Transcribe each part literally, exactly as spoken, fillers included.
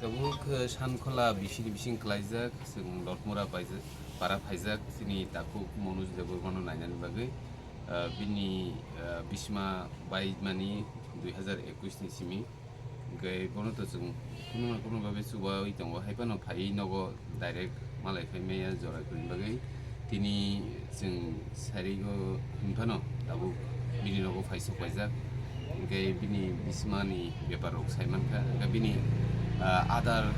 Tabuk, eh, Sankhola bisini bising klaijak, chwng Lotmura paijak, para phaijak, chini takhuk Manoj Debbarmano nainani bagwi, eh, bini, eh, bisma baimani dui hazar ekush ni simi. Hwnkhe bono to chwng kunu na kunu babe chubaui tongo, hai phano phaiwi nogo direct malai phai maya jora kwrwini bagwi. Tini chwng sarigo hwn phano tabuk bini nogo phai sok paijak. Hwnkhe bini bismani bepar rok sai mankha. Hwnkhe bini, ah, Aadhaar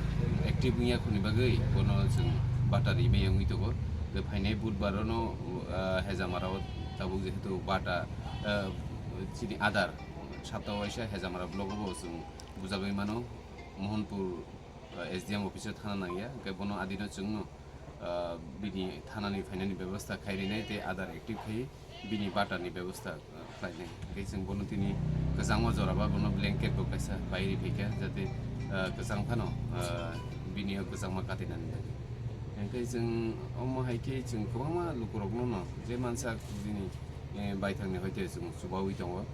active wngya khoni bagwi bono chwng bata ri maya wngwi tongo. Hwnkhe phainai budbar ono, ah, Hejamara o tabuk jehetu bata, ah, chini Aadhaar sapta waisa Hejamara block o bo chwng bujagwi mano, Mohanpur, ah, S D M office o thana nangya, hwnkhe bono adino chwngno, ah, bini thanani phainani bebostha khai rinai tei Aadhaar active khai bini bata ni bebostha, ah, khlainai. Hwnkhe chwng bono tini kwchangma jora ba bono blanket bo kaisa bai ri phaikha, jate, ah, kwchang phano, ah, bini o kwchangma katinani bagwi. Hwnkhe chwng omo hai khe chwng kwbangma lukurokno no je mansak bini eh, baithangni hoite chwng chubaui tongo,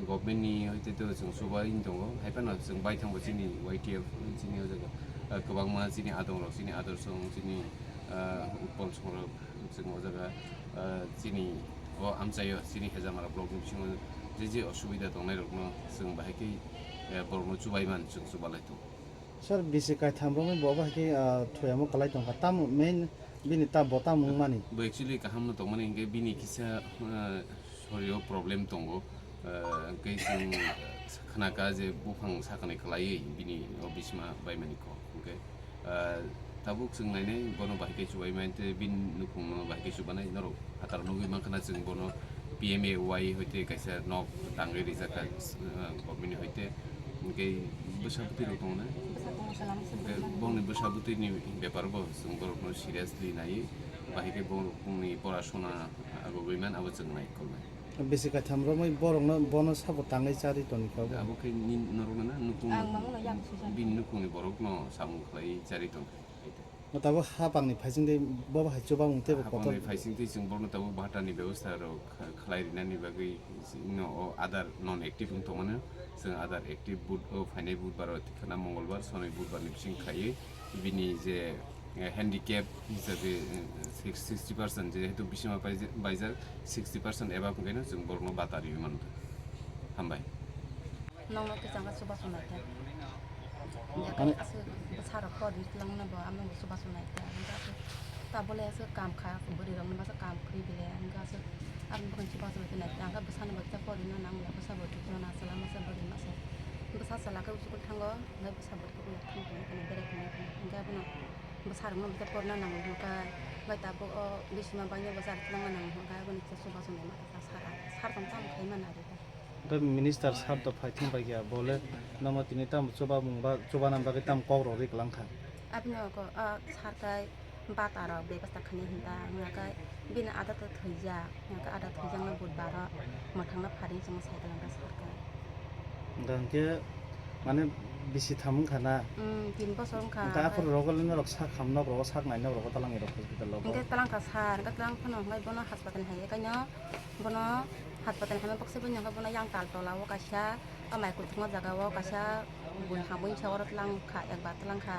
government ni hoite to chwng chubaui tongo, hai phano chwng baithangbo chini Y T F chini o jaga, eh, kwbangma chini adongrok, chini adorsong, chini, eh, utpol songrok chwng o jaga, eh, chini o amchaio chini Hejamara block ni bisingo je je osubida tongnairokno chwng bahai khe, eh, borokno chubai man chwng chubalai tongo. Sir, bisi kaitham romwi bo bahai khe, ah, thuyamo kwlai tongkha. Tamo main bini ta bo tamo wngmani? Bo actually kaham no tongmani hwnkhe bini kisa, ah, sorio problem tongo. Ah, hwnkhe chwng khnaka je buphang sakani kwlaiwi bini o bisma baimani kok. Hwnkhe, ah, tabuk chwng nainai bono bahai khe chubaimani tei bini nukhungno bahai khe chubanai norok phataro nugwi mankha na chwng bono P M A Y hoite kaisa nok tangwi rijak kha, ah, government ni hoite. Hwnkhe bwsa bwtwi rok tongo na? Bwsa tongo, salam hwnkhe salam. Bongni bwsa bwtwi ni bepar bo chwng borok no seriously naiwi, bahai khe borok ni porasona agogwi man abo chwng nai kok nai. Bisi kaitham romwi borok no bono sabo tangwi charwi toni kha bo. Abo khe ni norok na nukung, ang mangno yang susa. Bini nukung ni borok no samung khlai charwi tong kha. Tabuk hapang ni phaising tei bo bahai chubamung tei bo kotor. Hapang ni phaising tei chwng borno tabuk bata ni bebostha rok kha-, khlai rinani bagwi no o Aadhaar non active wng tongmano. Chwng Aadhaar active bud-, o phainai budbar o tikana Mongolbar, sonoi budbar ni bising khaiwi bini je, eh, handicap hisabe, eh, six-, sixty percent jehetu bisima paijak, baijak sixty percent above wngkhaino chwng borokno bata riwi mano. Hambai. Nokno kisa wngkha chubachu naikha. Hingke aswk bwsarok pori twlangno bo amoni bo chubachu naikha. Hingke aswk tabole aswk kam kha, bwrwirokno masa kam kwrwi bile. Hingke aswk aboni bukhuk chubachu naikha. Hingke bwsano bo kisa porina nang le bwsa bo thwkno na chwla masa bwrwi masa. Bwsa chwla khe usukul thango, hingke bwsa bo thwkno thang tongwi kheno berai tongwi kheno. Hingke abono bwsarokno bo kisa porina nango hingke. Hingke tabuk o bisima baino bwsarok twlangna nango hingke aboni kisa chubachu naima kha sara. Sar tong tamo khaima nari kha. Tei minister sir to phai thung pai kha, bo le nomo tini tamo chubamung ba, chubana bagwi tamo kok rok ri kwlang kha. Aboni uko, ah, sir kai bata rok bebasta khainai hinta, wngya kai bini ada to thwijak, wngya kai ada thwijak no budbar o mwthang no pharing chwng sai kwlang kha sir kai. Hingka hingke mane bisi tham wngkha na? Hmm, tin bosor wngkha. Hingke aphuru rogo le norok sak ham nok rogo sak nai nok rogo talang rok hospital rogo. Hingke talang kha sir, hingke talang phano hingke bono haspatal hai kaino. Bono haspatal hai ma baksa bini hwnba bono yang tal tola o kaisa, o mai kuthukma jaga o kaisa bui hamui sa oro tlang kha, ekbar tlang kha.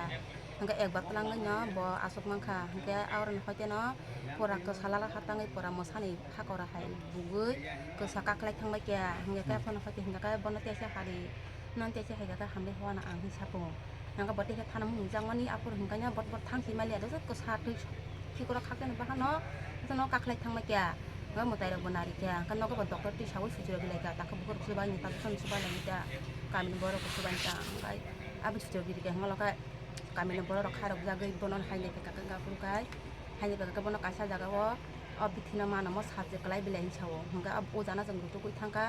Hingke ekbar tlang no bo aswk mang kha. Hingke aro ni hoi keno pura kwsa lala ha tangwi pura mwsani hakora hai bugwi kwsa kaklai thang bai kha. Hingke khe phano hoi khe hingka khe bono teisa hari. Non teisa hai khe hambai hwana ang hinwi sapungo. Hingke bo teisa thana mung jakmani aphuru hingka khe bot bot thang si mali ado kwsa twi khikrok khak khe bahano jotono kaklai thang bai kha. Hingke mwtai rok bo nari kha. Hingke nogo bo doctor twi sawi suchirok bilai kha. Takhe bukur subai ni takhe subai lai kha. Kami ni borok bo subai kha. Hingke aboni suchirok giri kha. Hingke lokai kami ni borok rok khairok jagwi bono hai nai kha kaka kaka phuru khai. Hai nai kha kaka bono kaisa jaga o o bithi no mano mo subject kwlai bilai hinwi sao. Hingke o jana chwng rutugwi thang kha.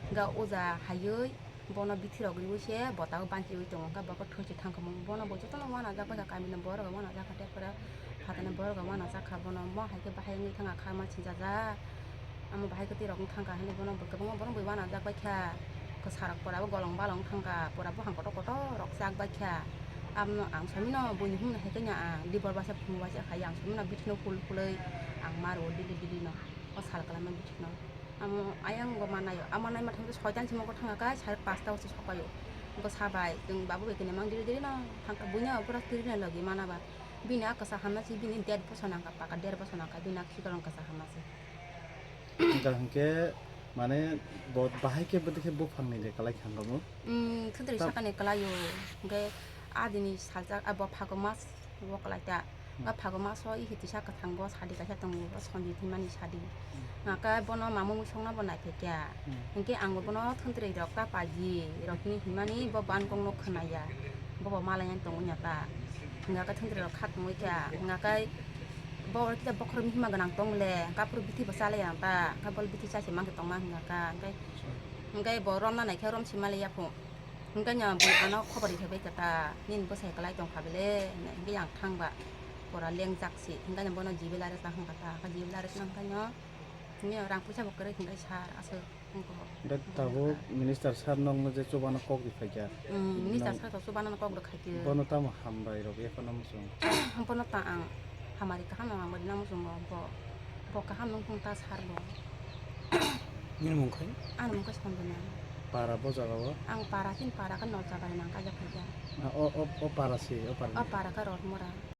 Hingke o ja haiwi. Bono bithi rok riwi se bota o banchiwi tongo, hwnkhe bo khe thwi se thang kha, bono bo jotono uanajak bai kha, kamini borok rok uanajak kha, tei pore phatani borok rok uanajak kha, bono mo hai khe bahai wngwi thang kha, kha ma sinchajak, amo bahai kwtwi rok wng thang kha hinwi bono bo kwbangma borok bai uanajak bai kha, kwsa rok pura o golong balong wng thang kha, pura buphang kotor kotor rok chak bai kha, abono ang soi mano buini hwnmani hai khe no ang dibor baisa phunuk baisa khai ang soi mano bithi no phul phulwi ang ma rwo daily daily no o sal kwlama bithi no. Amo ayang go manayo, amo nai mathang soitan simo go thanga kai sar pasta o se sokayo. Go sabai, tung babu bai kene mang diri diri no, thangka buina pura diri na lagi mana ba. Bini a kasa hamna si bini der boso nangka, paka der boso nangka, bini a khikarong kasa hamna si. Wngkha hwnkhe, mane, bo bahai khe bwdwkhe buphangni de kalai kha wngkha bo? Mm, thwdri Ta- sakani kwlaio, hwnkhe adini saljak, abo phago mas wo kwlai ta. Hmm. Ba phago maso i hitisa kwthang bo sadi kaisa tongo, bo Sanjit himani sadi. Hmm. Hwnkhe bono mamung songno bo naiphai kha. Hmm. Hwnkhe ang bo bono thwdri rok ta paidi, rok hini himani bo ban kongno khwnaya. Bo bo malai tongo nya ta. Hwnkhe thwdri rok kha tongwi kha, hwnkhe Bo oro kisa bokhorok hima gwnang tong le, kaphuru bithi bo chalai ang ta, hwnkhe bol bithi chasi mangkhe tongma hwnka kha, hwnkhe, hwnkhe bo romna naikhe rom si mali yaphu. Hwnkhe no bui ano khobor rikhe bai kha ta, nini bwsai kwlai tong kha bele, hwnwi hwnkhe yang thang ba, pora lengjak si, hwnkhe no bono jibe lari tang hwnka ta, hwnkhe jibe lari tang kha no, hwnwi rang puisa bo kwrwi hwnwi sar aswk. Hwnkhe tabuk minister sir nokno je chubano kok rwkhaikha. Mm, minister sir to chubano kok rwkhaikhe. Bono tamo hambai rok yaphano muchung. Bono ta ang hamari kaham no ang rina muchungo bo. Bo kaham nung phung ta sir bo. Nini mung khai? Ani mung khai Sandona. Para bo jaga o? Ang para tin para ka nol jabari nang kajak khaikha. Ah, o, o, o para si, o para. O para ka Rotmora.